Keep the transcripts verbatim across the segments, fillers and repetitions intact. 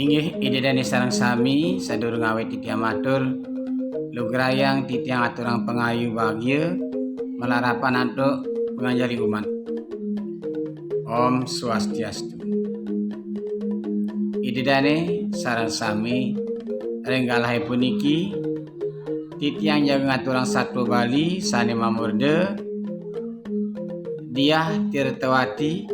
Inggih, Ida Dane sareng sami, sadurung awit titiang matur, lugrayang titiang aturang pangayu bagia, malarapan antuk panganjali umat. Om Swastiastu. Ida Dane sareng sami, ring galahe puniki, titiang jaga ngaturang satua Bali sane mamurda Diah Tirtawati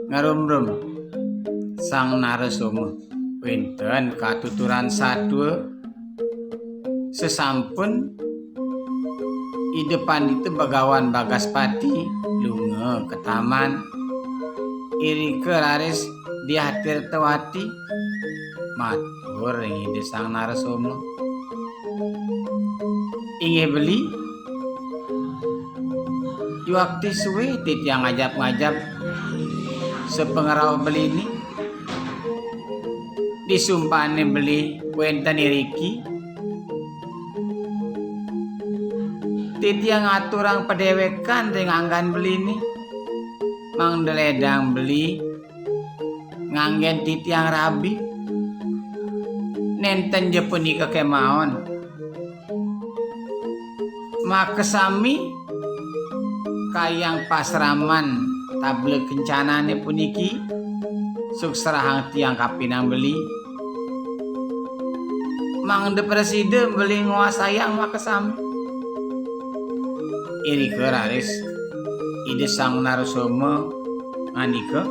ngarumrum Sang Narasoma. Wenten katuturan satua, sesampun Ida Pandita Bagawan Bagaspati lunga ka taman, irika raris Diah Tirtawati matur ring Ida Sang Narasoma. Inggih beli, yuakti suwe titiang ngajap-ngajap sapangrauh belini. Disumpane beli wenten iriki. Titiang ngaturang padewekan ring anggan belini. Mangda ledang beli nganggen titiang rabi. Nenten ja punika kemaon. Makasami kayang pasraman tabla kencanane puniki, suksrahang tiang kapinang beli. Mangda prasida beli nguasayang makasami. Irika raris Ida Sang Narasoma ngandika,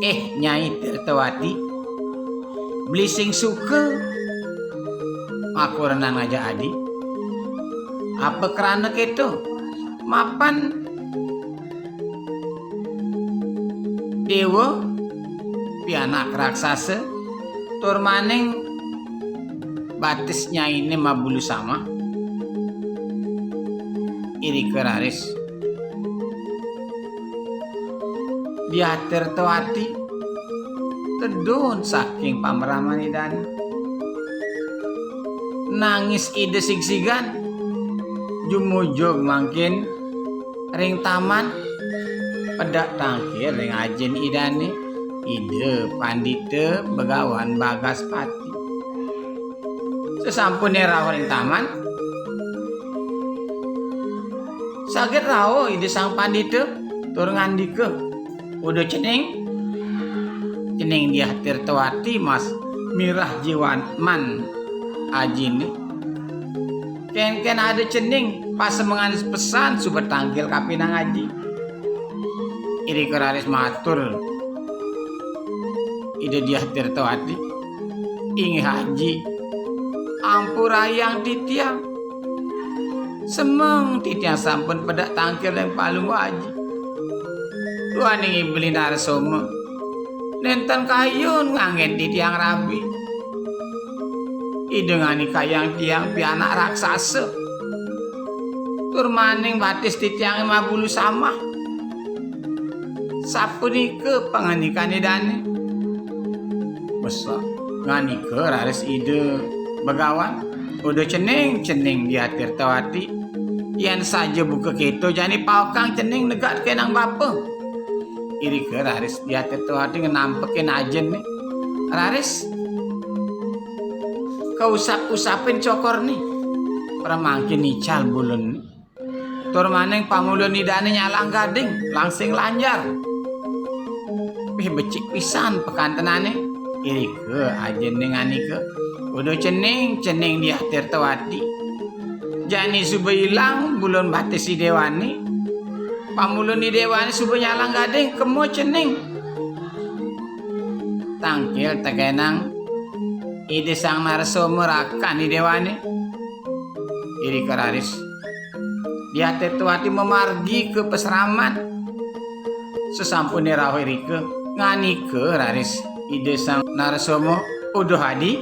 "Eh, Nyai Tirtawati, beli sing suka makurenan ngajak adi. Apa krana keto? Mapan dewa pianak raksasa, tur maning batis nyaine mabulu samah." Irika raris Diah Tirtawati tedun saking pamraman Idane. Nangis Ida sigsigan, jumujug mangkin ring taman, pedek tangkil ring ajin Idane, Ida Pandita Begawan Bagaspati. Sesampune rauh ring taman, saget rauh Ida Sang Pandita tur ngandika, "Uduh cening, cening Diah Tirtawati, mas mirah jiwan man ajine. Kenken ada cening, pasemengan pesan suba tangkil kapinang aji." Irika raris matur Ida Diah Tirtawati, "Inggih aji, ampurayang titiang. Semeng titiang sampun pedek tangkil ring palungguh aji. Duaning I Beli Narasoma nenten kayun nganggen titiang rabi. Ida nganikayang tiang pianak raksasa, tur maning batis titiange mabulu samah. Sapunika pangandikan Idane." Masa ngandika raris Ida Begawan, "Uduh cening, cening Diah Tirtawati. Yen saja buka keto, jani paokang cening negak kenang bapa." Irika raris Diah Tirtawati ngenampekin ajinne. Raris kausap-usapin cokorne. Pramangkin ical bulunne. Tur maning pamulun Idane nyalang gading, langsing lanjar. Pih becik pisan pakantenane. Irika ajinne ngandika, "Uduh cening, cening Diah Tirtawati. Jani suba ilang bulun batis I Dewane. Pamulun I Dewane suba nyalang gading, kema cening." Tangkil tekenang Ida Sang Narasoma rakan I Dewane. Irika raris Diah Tirtawati mamargi ka pasraman. Sesampune rauh irika, ngandika raris Ida Sang Narasoma, "Uduh adi,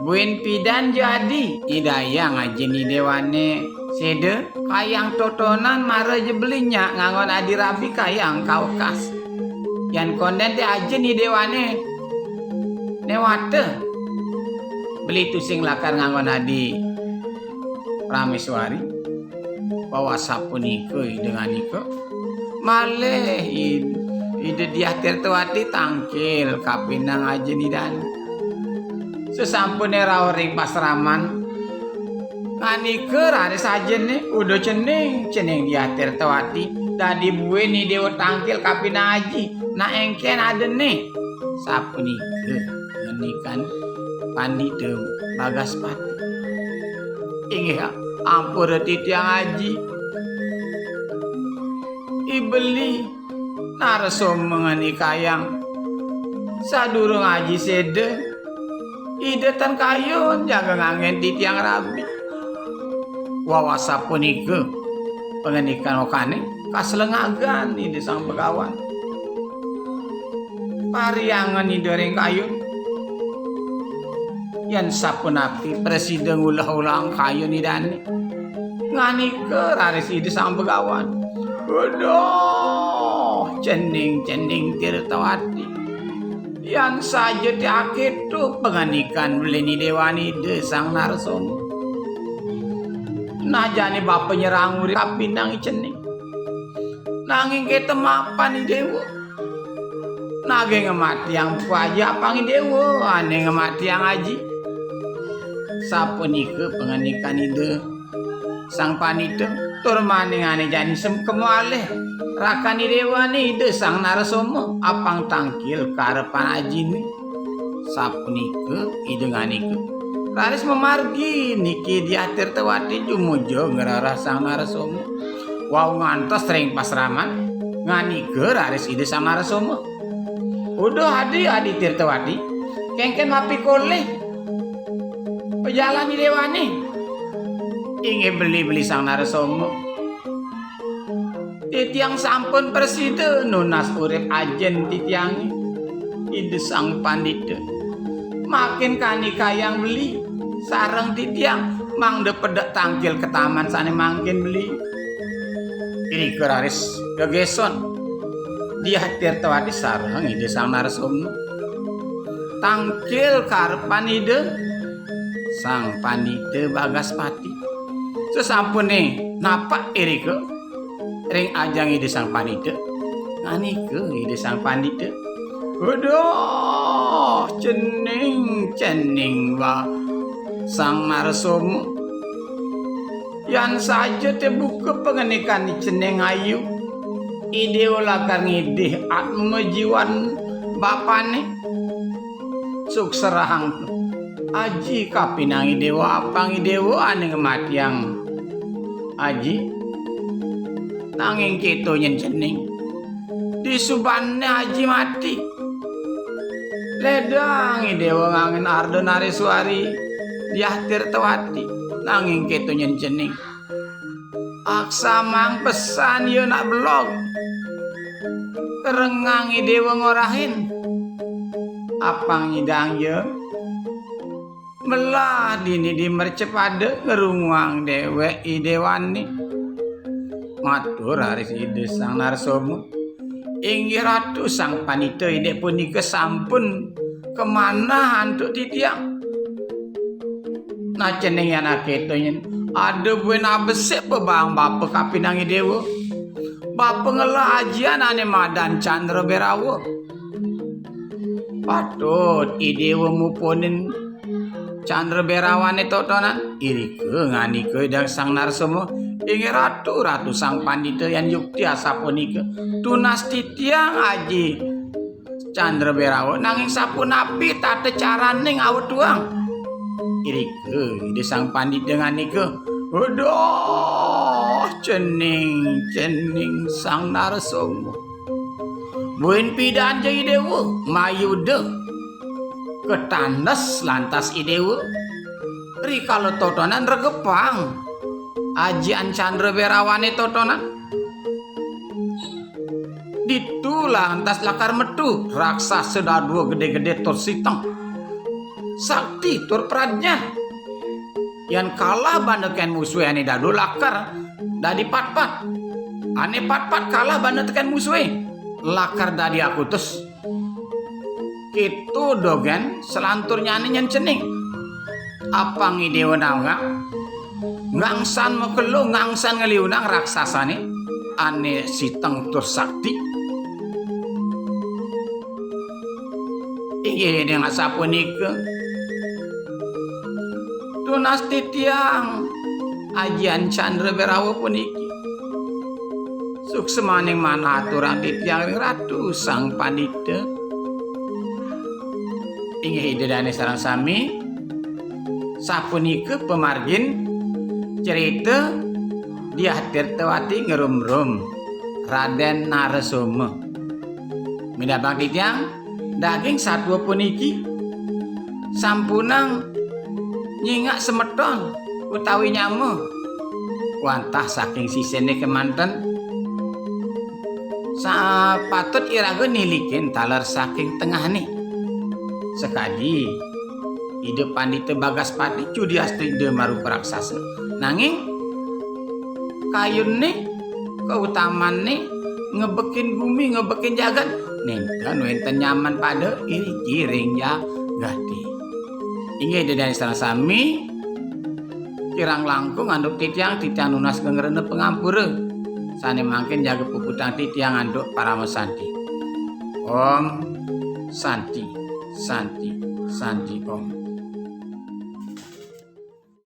buin pidan ja adi, nyidayang ajin I Dewane seda, kayang totonan mara ja beli nyak ngangon adi rabi kayang kawekas. Yan konden te ajin I Dewane newata, beli tusing lakar ngangon adi prameswari." Pawasapunika Ida ngandika, "Malih Id-, Ida Diah Tirtawati tangkil kapinang ajin Ida. Sasampune rauh ring pasraman, ngandika raris ajine, "Uduh cening, cening Diah Tirtawati, dadi buin Ida tangkil kapinang aji. Nah, engken adane?" Sapunika ngendikan Pandita Bagaspati. "Inggih, ampura titiang aji. I beli Narasoma ngandikayang, sadurung aji seda, Ida tan kayun jaga nganggen titiang rabi." Wau asapunika pangandikan okane, kaslengagan Ida Sang Begawan. Pariangan Ida ring kayun. Yan sapunapi prasida ngulah-ulang kayun Idane? Ngandika raris Ida Sang Begawan, "Aduh, cening-cening Tirtawati. Yan saja te aketo pangandikan beli Dewan Ida Sang Narasoma. Nah, jani bapa nyerang urip kapinang cening. Nanging keta mapan I Dewa. Naging ngamatiang buka aji apang I Dewa ane ngamatiang aji." Sapunika pangandikan Ida Sang Pandita, tur maning ane jani sem kemalih rakan I Dewane Ida Sang Narasoma, apang tangkil karepan ajine. Sapunika Ida ngandika, raris mamargi niki Diah Tirtawati jumuja ngrereh Sang Narasoma. Wau ngantos ring pasraman, ngandika raris Ida Sang Narasoma, "Uduh adi, adi Tirtawati, kengken mapikolih pajalan I Dewane?" "Inggih beli, beli Sang Narasoma. Titiang sampun prasida nunas urip ajin titiange, Ida Sang Pandita. Makin kandikayang beli sareng titiang, mangda pedek tangkil ka taman sane mangkin beli." Irika raris gegeson Diah Tirtawati sareng Ida Sang Narasoma. Tangkil karepan Ida Sang Pandita Bagaspati. Sasampune napak irika ring ajeng Ida Sang Pandita, ngandika Ida Sang Pandita, "Aduh, cening, cening wa Sang Narasoma. Yan saja te buka pangandikan cening ayu, I Dewa lakar ngidih atma jiwan bapane. Sukserahang aji kapinang I Dewa, apang I Dewa ane ngamatiang aji. Nanging keto nyen cening. Disubane aji mati, ledang I Dewa nganggen Ardanareswari Diah Tirtawati. Nanging keto nyen cening. Aksamang pesan ya nak belog. Kerengang I Dewa ngorahin. Apang nyidang ya melah dini di mercepada ngerunguang dewek I Dewane." Matur raris Ida Sang Narasoma, "Inggih Ratu Sang Pandita, indik punika sampun kamanah antuk titiang. Nah, cening yan aketo nyen, ada buin abesik pebang bapa kapinang I Dewa. Bapa ngelah ajian ane madan Candra Berawa. Patut I Dewa mupunin Candra Berawane totonan." Irika ngandika Ida Sang Narasoma, "Inggih Ratu, Ratu Sang Pandita, yan yukti asapunika, tunas titiang aji Candra Berawa, nanging sapunapi tata carane ngawetuang?" Irika Ida Sang Pandita ngandika, "Aduh, cening, cening Sang Narasoma. Buin pidan ja I Dewa, mayuda. Katandes lantas I Dewa. Rikala totonan regepang ajian Candra Berawane totonan. Ditu lantas lakar metu raksasa dadua gede-gede tur siteng. Sakti tur pradnya. Yan kalah bana ken musuhe ane dadua lakar dadi patpat. Ane patpat kalah bana teken musuhe, lakar dadi akutus. Keto dogen selanturnyane nyen cening. Apang I Dewa nawang, ngangsan makelo, ngangsan ngliunang raksasane ane siteng tur sakti. Yen asapunika, tunas titiang Ajian Candra Berawa puniki suksmaning manah aturang titiang ring Ratu Sang Pandita. Inggih Ida Dane sareng sami, sapunika pamargin cerita Diah Tirtawati ngrumrum Raden Narasoma. Minabang titiang, daging satua puniki sampunang nyingak semeton utawi nyama wantah saking sisene kemanten. Sapatut iraga nilikin taler saking tengahne. Sakadi Ida Pandita Bagaspati cudiastu Ida marupa raksasa. Nanging kayunne, kautamanne ngebekin gumi, ngebekin jagat, nenten wenten nyaman pada iri kiring jagate. Inggih Ida Dane sareng sami, kirang langkung antuk titiang, titiang nunas ngrena pangampura. Sane mangkin jaga puputang titiang antuk parama santi. Om Santi, Santi, Santi Om.